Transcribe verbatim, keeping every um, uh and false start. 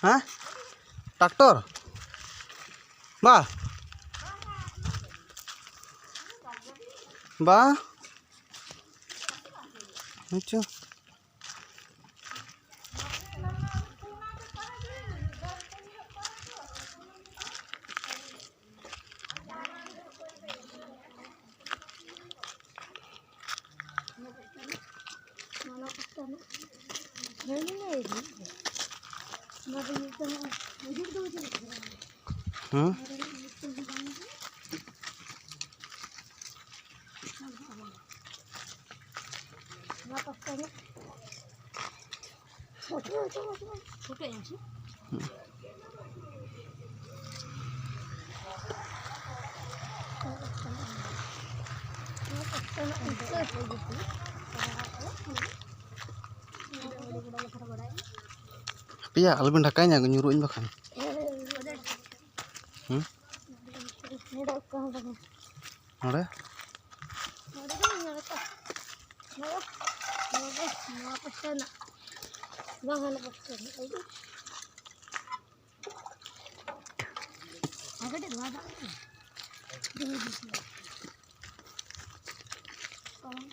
ᱦᱮᱸ? ᱴᱨᱟᱠᱴᱚᱨ? ᱵᱟ᱾ ᱵᱟ᱾ ᱟᱪᱪᱷᱟ᱾ ᱦᱮᱸ? ᱦᱟᱯᱮᱭᱟ, ᱟᱞᱚᱵᱤᱱ ᱰᱷᱟᱠᱟᱭᱤᱧᱟ, ᱧᱩᱨᱩᱜ ᱟᱹᱧ ᱵᱟᱠᱷᱟᱱ᱾ ᱦᱩᱸ? ᱱᱚᱰᱮ? ᱱᱚᱰᱮ ᱫᱚ ᱧᱮᱞ ᱠᱟᱜ᱾ ᱱᱚᱣᱟ, ᱱᱚᱣᱟ ᱫᱚ, ᱱᱚᱣᱟ ᱯᱟᱥᱴᱟ ᱨᱮᱱᱟᱜ᱾ ᱵᱟᱝ, ᱦᱟᱱᱟ ᱯᱟᱥᱴᱟ ᱨᱮᱱᱟᱜ᱾ ᱟᱹᱰᱤ, ᱟᱨ ᱠᱟᱹᱴᱤᱡ ᱱᱚᱣᱟ ᱫᱟᱜ ᱨᱮ᱾ ᱫᱚᱢᱮ ᱵᱮᱥ ᱧᱮᱞᱚᱜ ᱠᱟᱱᱟ᱾